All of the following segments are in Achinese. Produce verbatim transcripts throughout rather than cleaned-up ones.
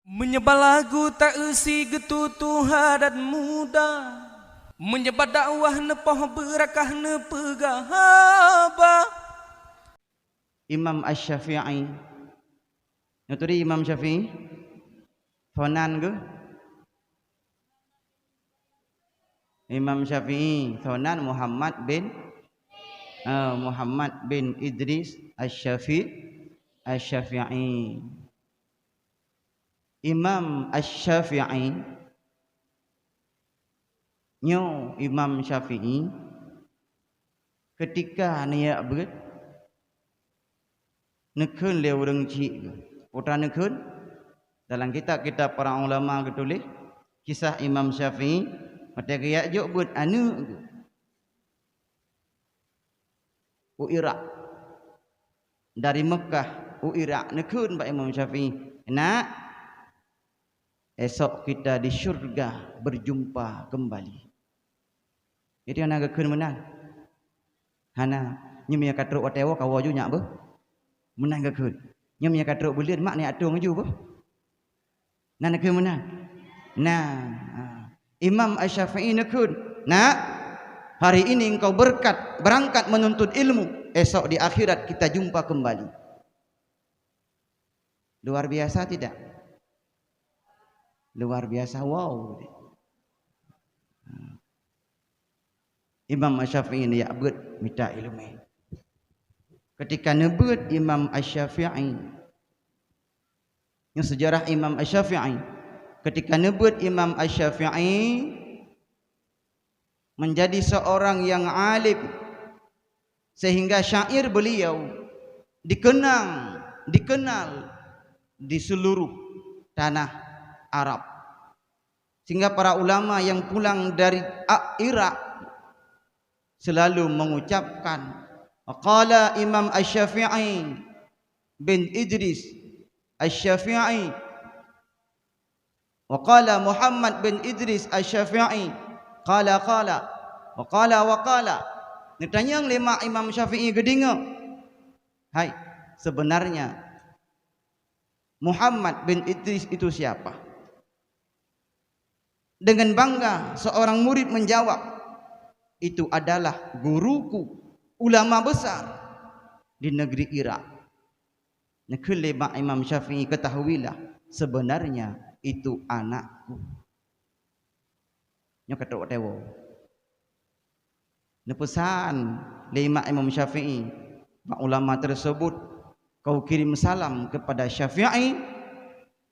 Meunyoe bak lagu ta-eusi geututoe adat muda, meunyoe bak dakwah neupoh beurakah neupeugah haba. Imam Asy-Syafi'i. Nyoe tadi Imam Syafi'i? Sonan geuh? Imam Syafi'i, sonan Muhammad bin, eh, Muhammad bin Idris Asy-Syafi-, Asy-Syafi'i. Imam Asy-Syafi'i, nyoe Imam Syafi'i, keutika neujak beuet, neukheun lé ureuëng chik geuh. Peue ta neukheun? Dalam kitab-kitab para ulama geutuléh, kisah Imam Syafi'i, watée geujak jok beuet aneuëk geuh u Irak. Dari Meukah u Irak, neukheun bak Imam Syafi'i, "Nak, esok kita di syurga berjumpa kembali." Jadi hana geukheun meunan. Hana, nyoe meunyoe ka trok watée woe kawoe ju nyak beuh. Meunan geukheun. Nyoe meunyoe ka trok buleuen mak neujak tueng ju beuh. Na neukheun meunan? Na, ha. Imam Asy-Syafi'i neukheun, "Nak, hari ini engkau berkat, berangkat menuntut ilmu, esok di akhirat kita jumpa kembali." Luar biasa tidak? Luar biasa, wow. Imam Asy-Syafi'i neujak beuet mita iéleumé. Keutika neubeuet Imam Asy-Syafi'i, nyoe seujarah Imam Asy-Syafi'i, keutika neubeuet Imam Asy-Syafi'i menjadi seorang yang alim, sehingga syair beliau dikenang, dikenal di seluruh tanah Arab. Sehingga para ulama yang pulang dari A-, Irak selalu mengucapkan, qala Imam Asy-Syafi'i bin Idris Asy-Syafi'i, wa qala Muhammad bin Idris Asy-Syafi'i, qala, qala, wa qala, wa qala. Neutanyong lé mak Imam Syafi'i geudeungoe, "Hai, sebenarnya Muhammad bin Idris itu siapa?" Dengan bangga seorang murid menjawab, "Itu adalah guruku, ulama besar di negeri Irak." Neukheun lé mak Imam Syafi'i, "Ketahuilah, sebenarnya itu anakku." Nyoe ka trok watée woe. Neupeusan lé mak Imam Syafi'i bak ulama tersebut, "Kau kirim salam kepada Syafi'i,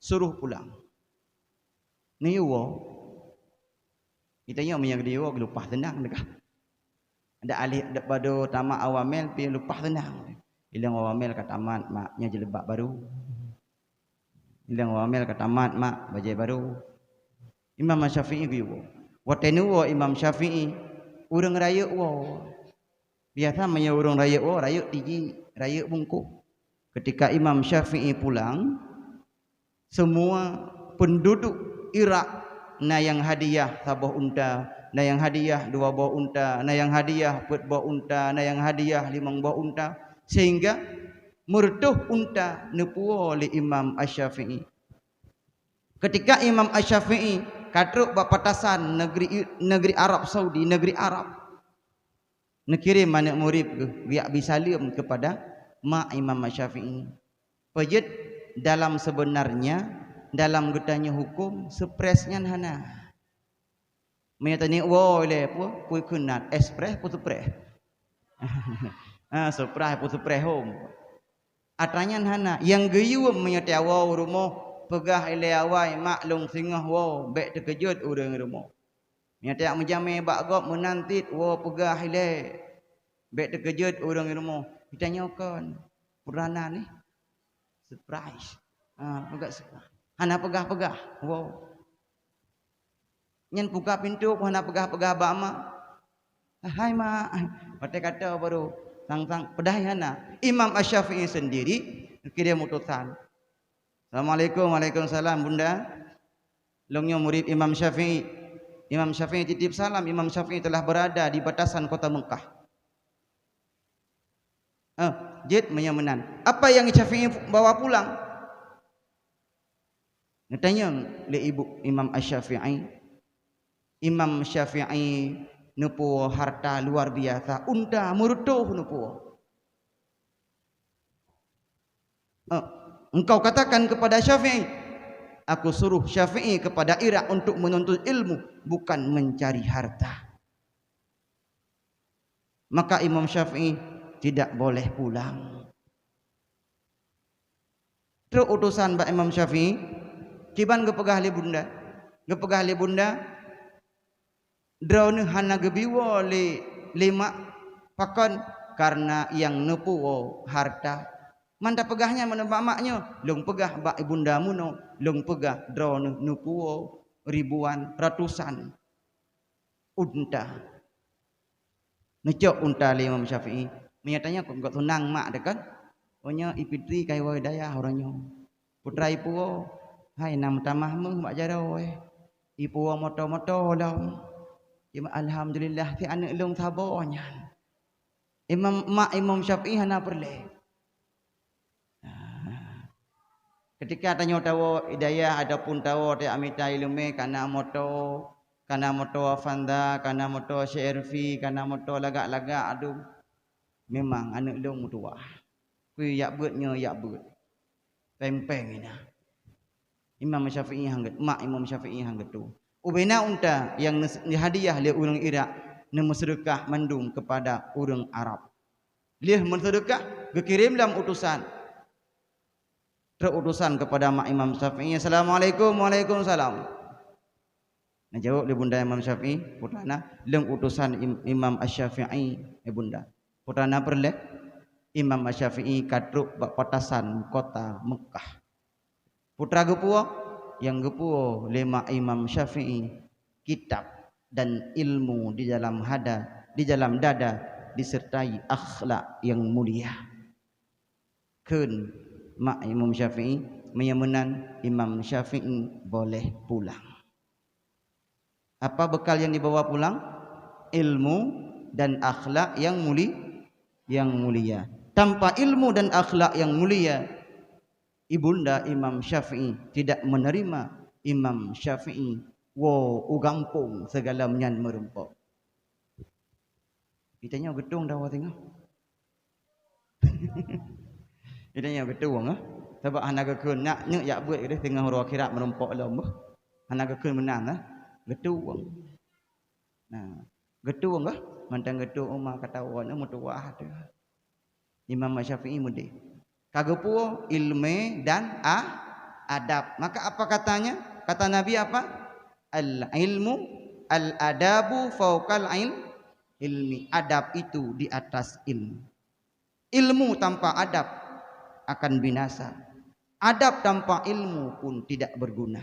suruh pulang." Neuyue woe. Geutanyoe meunyoe geuyue woe, geulumpah teunang teuka. Ada alih, ada bado tamat awamil pih lumpah teunang. Ileng awamil ka tamat, mak, nyoe jilbab baru. Ileng awamil ka tamat, mak, bajée baru. Imam Syafi'i geuyue woe. Watée neuwoe Imam Syafi'i, ureuëng rayeuk woe. Biasa meunyoe ureuëng rayeuk woe, rayeuk tiji, rayeuk bungkôh. Keutika Imam Syafi'i pulang, semua penduduk Irak na nyang hadiah saboh unta, na nyang hadiah dua boh unta, na nyang hadiah peuet boh unta, na nyang hadiah limong boh unta, sehingga meureutoh unta neupuwoe lé Imam Asy-Syafi'i. Keutika Imam Asy-Syafi'i ka trok bak batasan negeri, negeri Arab Saudi, negeri Arab, neukirém aneuëk murit geuh geujak bi saleuem keupada mak Imam Asy-Syafi'i. Peujeuet dalam sebenarnya, dalam geutanyoe huköm, surprise nyan hana. Meunyoe taniwoe ilée peue, peue kheun nan, express peue surprise? Ah, surprise peue surprise hom. Atra nyan hana. Nyang geuyue meunyoe tawoe u rumoh, peugah ilée awai, "Mak, lôn singoh woe, bék teukeujot ureuëng rumoh." Meunyoe tajak meujamé bak gob meunan cit, woe peugah ilée, bék teukeujot ureuëng rumoh. Geutanyoe kon, peureulana nih, surprise. Ah, peugah surprise. Hana peugah-peugah, woe. Nyan buka pintoe pun hana peugah-peugah bak mak. "Hai mak," watée ka toe baru sang-sang, padahai hana. Imam Asy-Syafi'i sendiri kirém utosan. "Assalamualaikum." "Waalaikumsalam, Bunda. Lôn nyoe murit Imam Syafi'i." Imam Syafi'i titip salam, Imam Syafi'i telah berada di batasan kota Mekah. Eh, jeuet meunyoe meunan. Apa yang Syafi'i bawa pulang? Neutanyong lé ibu Imam Asy-Syafi'i, Imam Syafi'i neupuwoe harta luar biasa, unta meureutoh neupuwoe. Eh, engkau katakan kepada Syafi'i, "Aku suruh Syafi'i kepada Irak untuk menuntut ilmu, bukan mencari harta." Maka Imam Syafi'i tidak boleh pulang. Trok utosan bak Imam Syafi'i, kiban geupeugah lé bunda. Geupeugah lé bunda, "Droeneuh hana geubiwoe lé, lé mak, pakon? Karena nyang neupuwoe harta." Man tapeugah nyan meunan bak mak nyoe, lôn peugah bak bunda meunoe, lôn peugah droeneuh neupuwoe ribuan, ratusan unta. Neucok unta lé Imam Syafi'i. Meunyoe tanyoe kok, kok tunang mak teuh kan? Oh nyoe i Fitri ka iwoe dayah uroe nyoe. Putra ipuwoe, hai na meutamah méuh bak jaroe. Ipuwoe moto-moto lom. Cuma alhamdulillah si aneuk lôn saboh nyan. Imam, mak Imam Syafi'i hana peureulée. Ketika tanyoe tawoe i dayah ataupun tawoe tajak mita ileumé, kana moto, kana moto Avanza, kana moto C R V, kana moto lagak-lagak, aduh. Memang aneuk lôn meutuwah. Kui jak beuet nyoe jak beuet. Péng-péng inan. Imam Syafi'i han geutu, mak Imam Syafi'i han geutu. Ubena unta nyang neus-, neuhadiah lé ureuëng Irak, neumeuseudeukah mandum keupada ureuëng Arab. Lheueh meuseudeukah, geukirém lom utosan. Trok utosan keupada mak Imam Syafi'i, "Assalamualaikum." "Waalaikumsalam." Neujaweueb lé bunda Imam Syafi'i, "Putrana, lôn utosan Im-, Imam Asy-Syafi'i, eh bunda." Putrana peureulée, Imam Asy-Syafi'i ka trok bak patasan kota Meukah. Putra geupuwoe, nyang geupuwoe lé mak Imam Syafi'i, kitab dan ilmu di dalam hada, di dalam dada, disertai akhlak yang mulia. Kheun mak Imam Syafi'i, meunyoe meunan Imam Syafi'i boleh pulang. Apa bekal yang dibawa pulang? Ilmu dan akhlak yang muli-, yang mulia. Tanpa ilmu dan akhlak yang mulia, ibunda Imam Syafi'i tidak menerima Imam Syafi'i woe u gampông sigohlom nyan meurumpok. Geutanyoe geutueng dawa singoh. Geutanyoe geutueng, eh. Sabab hana geukheun nak nyoe jak beuet geutanyoe singoh uroe akhirat meurumpok lom beuh. Hana geukheun meunan, eh. Geutueng. Nah, geutueng, eh. Mantong geutueng uma kata wan, eh, meutuwah teuh. Imam Syafi'i mudeh. Ka geupuwoe ilmu dan a-, adab. Maka apa katanya? Kata Nabi apa? "Al-ilmu, al-adabu fauqal il-, ilmi." Adab itu di atas ilmu. Ilmu tanpa adab akan binasa. Adab tanpa ilmu pun tidak berguna.